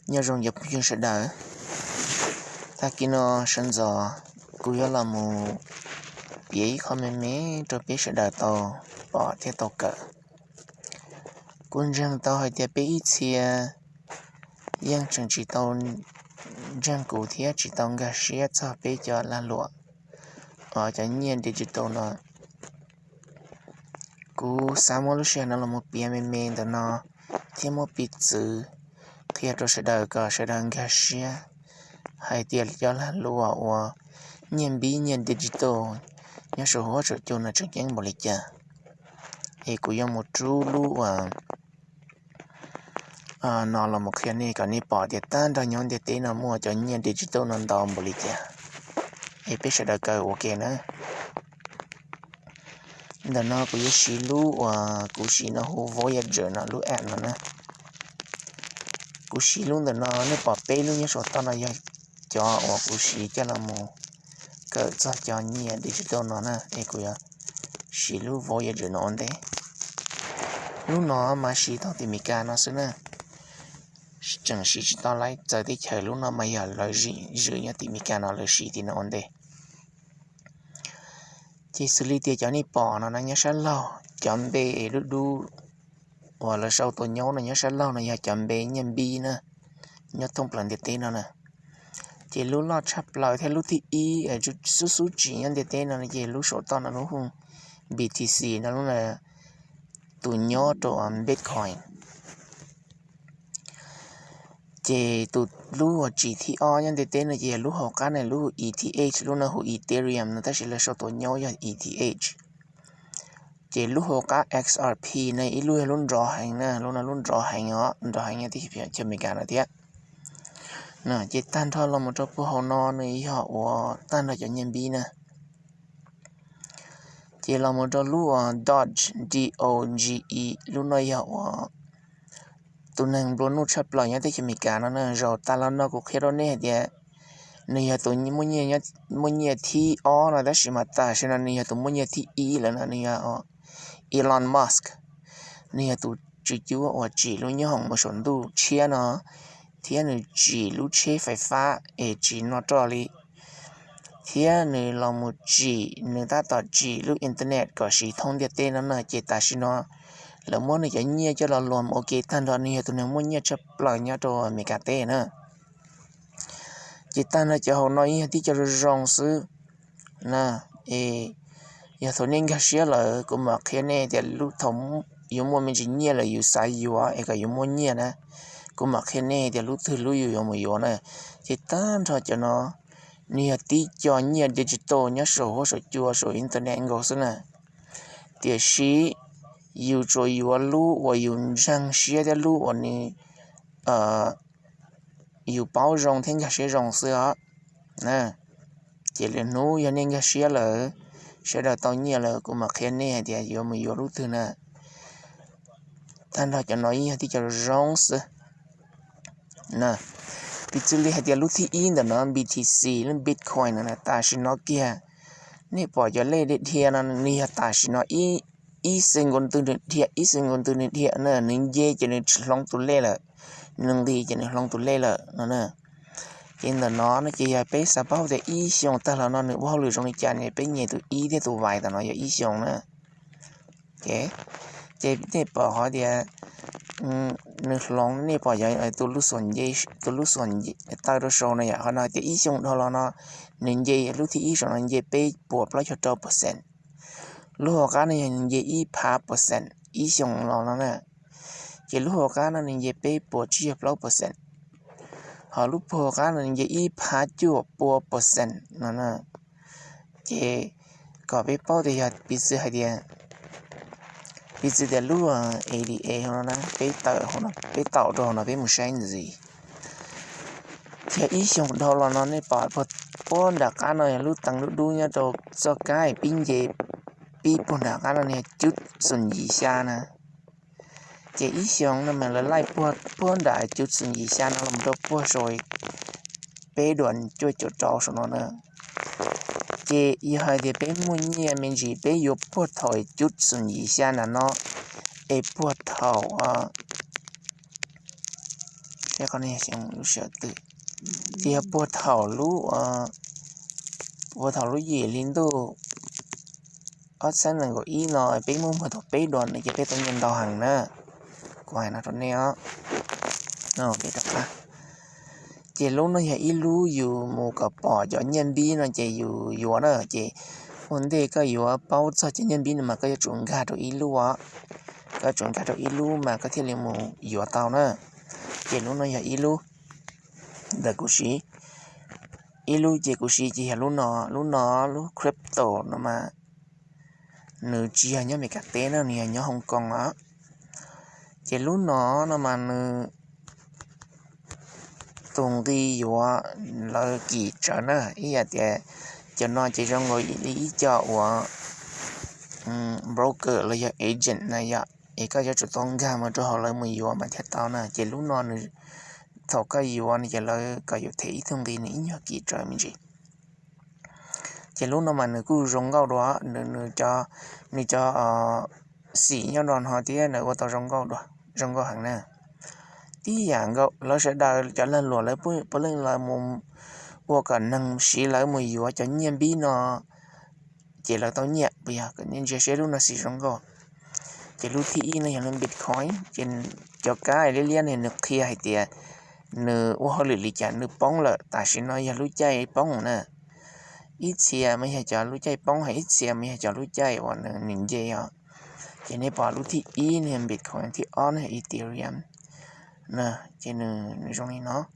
Nyob zoo cov phooj ywg sawv daws, tag kis no sawv ntxov kuv yuav los mus piav ib qho me me rau peb sawv daws tau pom thiab tau kawm. Kuv ntseeg tau hais tias peb ib txhia yeej tseem tsis tau ntseeg kuv thiab tsis tau nkag siab txog peb cov lag luam, cov nyiaj digital no. Kuv xav muab lub sij hawm no los mus piav me me ntawm no thiab muab piv txwv qhia rau sawv daws kom sawv daws nkag siab hais tias cov lag luam uas nyiaj npib nyiaj digital nyob saum huab saum cua no tseem ceeb npaum li cas. Es kuv yuav mus rub lub uas no los mus qhia nej kom nej pom tias tag nrho nyob ntiaj teb no muaj cov nyiaj digital no ntau npaum li cas. Es peb sawv daws kawm ua ke na. Ntawm no kuv yuav siv lub uas kuv siv no hu Voyager no lub app no na. Kuv siv lub ntawm no, nej pom peb lub nyob saum toj no yog cov uas kuv siv coj los mus kawm txog cov nyiaj digital no na, es kuv yuav siv lub Voyager no ua ntej. Lub no mas siv tau tim Meskas no xwb na, tseem siv tsis tau lawv txawv teb chaws, lub no mas yog lawv zwm nyob tim Meskas no lawv siv tim no ua ntej. Ces xws li tias cov nej pom no na nyob sab laug, cov npe dub dub uas lawv sau tus nyob no nyob sab laug no yog cov npe nyiaj npib na, nyob thoob plaws ntiaj teb no na. Ces lub loj tshaj plaws thiab lub thib ib xub xub tsim nyob ntiaj teb no ces lub saum toj no lub hu B T C no, lub tus nyob rau Bitcoin. Ces tus lub uas tsim thib ob nyob ntiaj teb no ces yog lub hauv qab ne, lub hu E T H, lub no hu Ethereum no tab sis lawv sau tus nyob yog E T H. Ces lub hauv qab X R P ne ib lub yog lub nrov heev na, lub no lub nrov heev os, nrov heev nyob teb chaws Amelikas no thiab. Ces tag nrho los mus rau puag hauv no nws yog uas tag nrho cov nyiaj npib na. Ces los mus rau lub uas Doge, D O G E, lub no yog uas tus neeg nplua nuj tshaj plaws nyob teb chaws Amelikas no na. Zaum tas los no kuv qhia rau nej hais tias nws yog tus muaj nyiaj thib ob no tab sis mas tam sim no nws yog tus muaj nyiaj thib ib lawm no, nws yog Elon Musk. Nws yog tus tswv cuab uas tsim lub nyob hoom mus saum ntuj tshiab no, thiab nws tsim lub tsheb fais fab es tsis noj roj li, thiab nws los mus tsim, nws tab tom tsim lub internet kom siv thoob ntiaj teb no na. Ces tam sim no lawv muab nws cov nyiaj coj los luam ua ke tag nrho, nws yog tus neeg muaj nyiaj tshaj plaws nyob rau Amelikas teb na. Ces tag nrho cov hauv no yeej yog tib co zoo zoo xwb na. Es yog thaum nej nkag siab lawm kuv mam qhia nej tias lub thaum yuav muaj me ntsis nyiaj lawm yus xav yuav es kom yuav muaj nyiaj na, kuv mam qhia nej tias lub twg lub yus yuav mus yuav na. Ces tag nrho cov no nws yog tib co nyiaj digital nyob saum huab saum cua saum internet nkaus xwb na. Tiam sis yus tsuas yuav lub uas yus ntseeg siab thiab lub uas nws yus paub zoo thiab nkag siab zoo xwb os. Ces lwm hnub yog nej nkag siab lawm, sawv daws tau nyiaj lawm kuv mam qhia nej hais tias yuav mus yuav lub twg na. Tag nrho cov no yeej yog tib co zoo xwb. Piv txwv li hais tias lub thib ib ntawm no B T C, lub Bitcoin no na, tam sim no kiag nej pom cov lej dhia dhia no nws yog tam sim no ib second twg nws dhia, ib second twg nws dhia na, nws nce ces nws tsis hloov tus lej lawm, nws nqis ces nws hloov tus lej lawm no na. Ces ntawm no no ces yog peb xav paub tias ib xyoos tag los no nws ua hauj lwm zoo li cas ne, peb nyem tus ib thiab tus y tam no yog ib xyoos na. Ces nej pom qhov tias nws hloov, nej pom yog tus lub xum nce, tus lub xum taw rau saud no yom, qhov no tias ib xyoos dhau los no nws nce, lub thib ib saum no nce peb puas plaub caug rau percent. Lub hauv qab no yog nws nce ib phav percent ib xyoos los no na. Ces lub hauv qab no nws nce peb puas tsib caug plaub percent, ho lub puag hauv qab no nws nce ib phav cuaj pua percent no na. Ces kom peb paub tias yog piv txwv hais tias, piv txwv tias lub A D A no na, peb tawm rau hauv no peb mus saib ntxiv. Thiab ib xyoos dhau los no nej pom puag nram qab no yog lub teev dub dub nyob rau txoj kab pib nce, pib puag nram qab no yog cuv xoom yim xya na. Ces ib xyoos no mas lawv laij puag nram cuv xoom yim xya no los rau puag saum peb duas cuaj caum rau saum no na. Ces yog hais tias peb muaj nyiaj me ntsis peb yuav puag thaum cuv xoom yim xya nram no, es puag thaum Peb qhov no yog xyoo lub sij hawm twg? Ces yog puag thaum lub, puag thaum lub yim hli ntuj ob txhiab nees nkaum ib no peb muab muag tau peb dua no ces peb tau nyiaj ntau heev na. Kuv hais no rau nej os. Ces lub no yog ib lub yus mus kom pom cov nyiaj npib no ces yus yuav na. Ces ua ntej koj yuav paub txog cov nyiaj npib no mas koj yuav tsum nkag rau ib lub os. Koj tsum nkag rau ib lub mas koj thiaj li mus yuav tau na. Ces lub no yog ib lub ntawm kuv siv. Ib lub ces kuv siv ces yog lub no, lub no, lub crypto no mas nws tsis yog nyob Meskas teb na, nws yog nyob Hong Kong os. Ces lub no no mas nws tus nqi yuav lawv kim tsawv na, ib yam tias cov no ces zoo nkaus li ib co uas broker los yog agent na yom, es koj yuav tsum tau nkag mus rau hauv lawv mus yuav mas thiaj tau na. Ces lub no nws, thaum koj yuav no ces lawv kom yus them ib tug nqi nws ib nyuag kim tsawv me ntsis. Ces lub no mas nws kuj zoo nkauj dua, nws, nws cov xim nyob rau no thiab nws ua tau zoo nkauj dua, zoo nkauj heev na. Tib yam nkaus lawv sawv daws cov lag luam lawv puav leej lawv mus ua kom neeg siv lawv mus yuav cov nyiaj npib no ces lawv tau nyiaj puas yog? Kom nej ntsia seb lub no xim zoo nkauj. Ces lub thib ib no yog lub Bitcoin, ces cov kab liab liab no nws qhia hais tias nws ua hauj lwm li cas nws poob lawm, tam sim no yog lub caij poob na. Ib txhia mas yog cov lub caij poob, ib txhia mas yog cov lub caij uas nws nce os. Ces nej pom lub thib ib no yog Bitcoin, thib ob no yog Ethereum na. Ces nws zoo li no.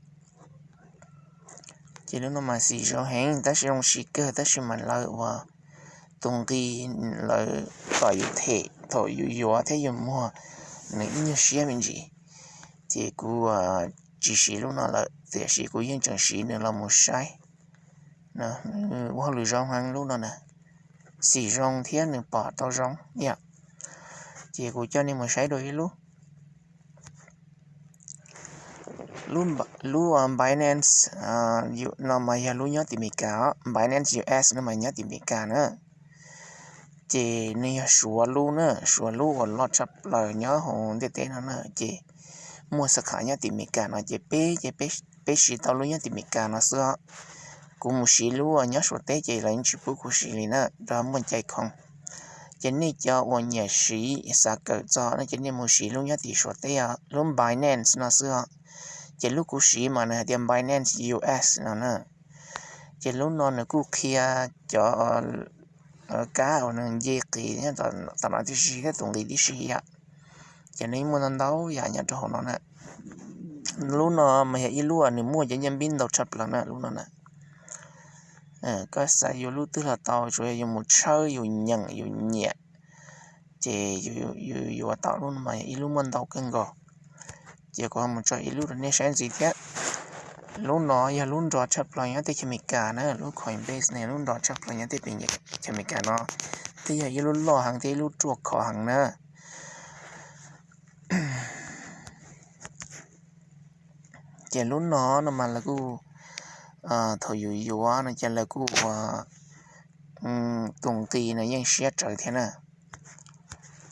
Ces lub no mas xim zoo heev tab sis zoo siv kawg tab sis mas lawv ua tus nqi lawv kom yus them thaum yus yuav thiab yus muag nws ib nyuag siab me ntsis. Ces kuv tsis siv lub no lawm tiam sis kuv yeej tseem siv nws los mus saib. Nws ua hauj lwm zoo heev lub no na, xim zoo thiab nws pom tau zoo yom. Ces kuv coj nej mus saib dua ib lub. Lub Binance no mas yog lub nyob tim Meskas, Binance U S no mas nyob tim Meskas na. Ces nws yog Suav lub na, Suav lub uas loj tshaj plaws nyob hauv ntiaj teb no na. Ces muaj xab kham nyob tim Meskas no ces peb ces peb siv tau lub nyob tim Meskas no xwb. Kuv mus siv lub uas nyob Suav teb ces lawv yeej tsis pub kuv siv li na, rau muaj cai khoom. Ces nej cov uas nyiam siv xav kawm txog no ces nej mus siv lub nyob tim Suav teb, lub Binance no xwb. Ces lub kuv siv mas nws hais tias Binance U S no na. Ces lub no nws kuj qhia cov kab uas nws nce qis nyob tom no tib si thiab tus nqi tib si yom. Ces nws muaj ntau ntau yam nyob rau hauv no na. Lub no mas yog ib lub uas nws muaj cov nyiaj npib ntau tshaj plaws na lub no na. Koj xav yuav lub twg los tau, tsuas yog yus mus tshawb yus nyeem yus nyiam, ces yus yuav tau lub no mas yog ib lub muaj ntau kawg nkaus. Ces kuv ho mus tso ib lub rau nej saib ntxiv thiab. Lub no yog lub nrov tshaj plaws nyob teb chaws Amelikas na, lub Coinbase ne lub nrov tshaj plaws nyob teb chaws Amelikas no, twb yog ib lub loj heev thiab ib lub ruaj khov heev na. Ces lub no no mas lawv kuj, thaum yus yuav no ces lawv kuj ua tus nqi no yeej siab tsawv thiab na.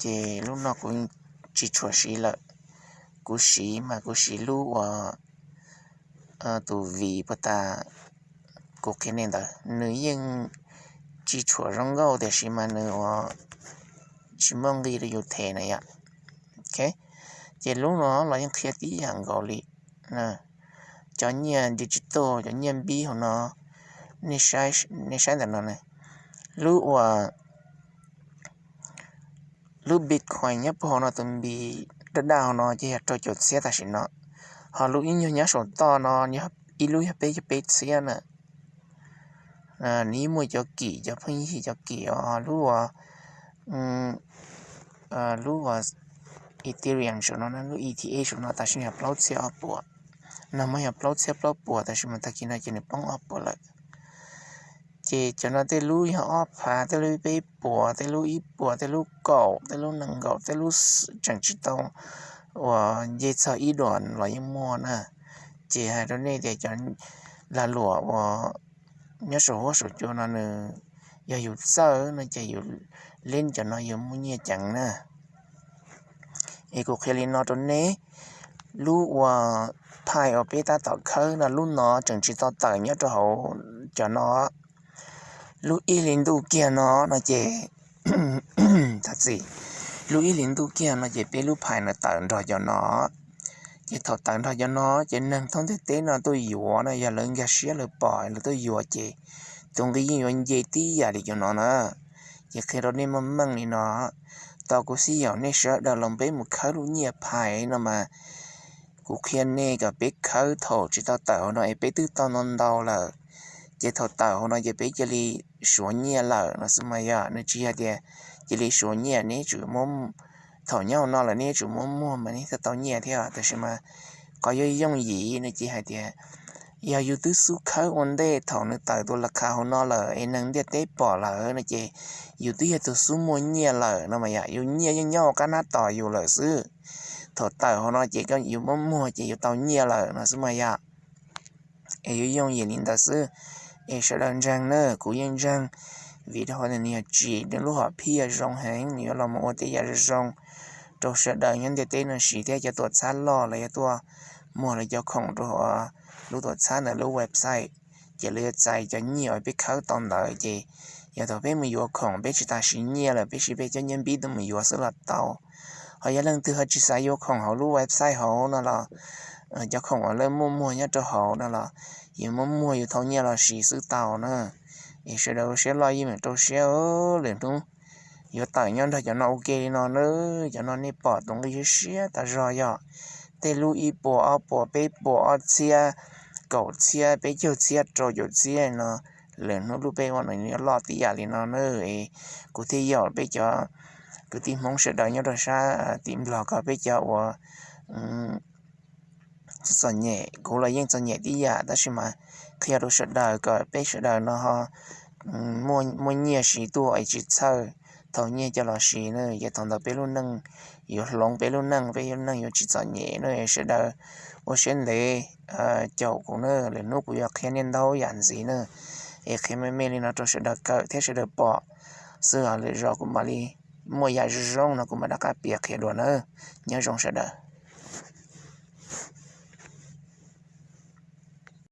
Ces lub no kuv tsis tshua siv lawm, kuv siv mas kuv siv lub uas tus Vim puas tas kuv qhia nej ntawd, nws yeej tsis tshua zoo nkauj tiam sis mas nws ua tsis muaj nqi rau yus them na yom. Ces lub no los yeej qhia tib yam nkaus li, cov nyiaj digital, cov nyiaj npib hauv no, nej saib ntawm no, lub uas lub Bitcoin nyob puag hauv no tus npis daj daj hauv no ces yog rau caum txhiab tam sim no, ho lub ib nyuag nyob saum toj no ib lub yog peb caug peb txhiab na. Nws yeej muaj cov kim, cov pheej yig cov kim os, lub uas lub uas Ethereum saum no, lub E T H saum no tam sim no yog plaub txhiab ob puas. No mas yog plaub txhiab plaub puas tam sim no, tag kis no ces nws poob ob puas lawm. Ces cov no tej lub yog ob phav, tej lub peb puas, tej lub ib puas, tej lub kaum, tej lub nees nkaum, tej lub tseem tsis tau uas nce txog ib duas los yeej muaj na. Ces hais rau nej tias cov lag luam uas nyob saum huab saum cua no nws yog yus txawj no ces yus leb cov no yus muaj nyiaj ceev na. Es kuv qhia li no rau neb, lub uas phais uas peb tab tom khawb no lub no tseem tsis tau tawm nyob rau hauv cov no. Lub ib hlis ntuj kiag no no ces, txim, lub ib hlis ntuj kiag no ces peb lub phais no tawm nrog cov no. Ces thaum tawm nrog cov no ces neeg thoob ntiaj teb no tuaj yuav no, yog lawv nkag siab lawv pom lawv tuaj yuav ces tus nqi yeej yuav nce tib yam li cov no na. Ces qhia rau nej meej meej li no, tau kuv xib yaum nej sawv daws los peb mus khawb lub nyiaj phais no mas, kuv qhia nej kom peb khawb thaum tsis tau tawm hauv no es peb twb tau ntau ntau lawm, ces thaum tawm hauv no ces peb cia li suav nyiaj lawm no xwb mas yog. Nws tsis yog tias cia li suav nyiaj, neb tsum muab, thaum nyob hauv no lawm neb tsum muab muag mas neb thiaj tau nyiaj thiab. Tab sis mas qhov yuav yooj yim no ces hais tias yog yus twb xub khawb ua ntej thaum nws tawm tus las khas hauv no lawm es neeg ntiaj teb pom lawm no ces yus twb yog tus xub muaj nyiaj lawm no mas yom. Yus nyiaj yeej nyob hauv qab hnab tos yus lawm xwb. Thaum tawm hauv no ces yus muab muag ces yus tau nyiaj lawm no xwb mas yom. Es yuav yooj yim li ntawd xwb. Es sawv daws ntseeg na, kuv yeej ntseeg, vim rau qhov nws yog tsim nws lub hom phiaj zoo heev, nws yuav los mus ua tej yam zoo zoo rau sawv daws nyob ntiaj teb no siv thiab. Cov tuam txhab loj los yuav tuaj muag lawv cov khoom rau lub tuam txhab ntawm lub website, ces lawv yuav txais cov nyiaj uas peb khawb tau ntawd ces yog thaum peb mus yuav khoom peb tsis tas siv nyiaj lawm peb siv peb cov nyiaj npib tuaj mus yuav xwb los tau. Ho yog leej twg ho tsis xav yuav khoom hauv lub website hauv no los cov khoom uas lawv muaj muag nyob rau hauv no los yus muab muag yus thau nyiaj los siv xwb tau na. Es sawv daws ua siab loj yeej meem rau siab, lwm hnub yuav tawm nyob nrog cov no ua ke li no na. Cov no nej pom tus nqi siab siab tas zog yog tej lub ib puas ob puas peb puas ob txhiab kaum txhiab peb caug txhiab rau caum txhiab no, lwm hnub lub peb ua no yuav loj tib yam li no na. Es kuv thiaj yaum peb cov kwv tij Hmoob sawv daws nyob rau sab tim Nplog kom peb cov uas txom nyem, kuv los yeej txom nyem tib yam tab sis mas qhia rau sawv daws kom peb sawv daws no ho muaj nyiaj siv tuaj es tsis txhawj thau nyiaj coj los siv na. Ces thaum ntawd peb lub neej yuav hloov, peb lub neej, peb lub neej yuav tsis txom nyem na. Sawv daws ua siab ntev caum kuv na, lwm hnub kuv yuav qhia nej ntau yam ntxiv na. Es qhia me me li no rau sawv daws kawm thiab sawv daws pom xwb, lwm zaus kuv mam li muaj yam zoo zoo no kuv mam rov qab piav qhia dua na. Nyob zoo sawv daws.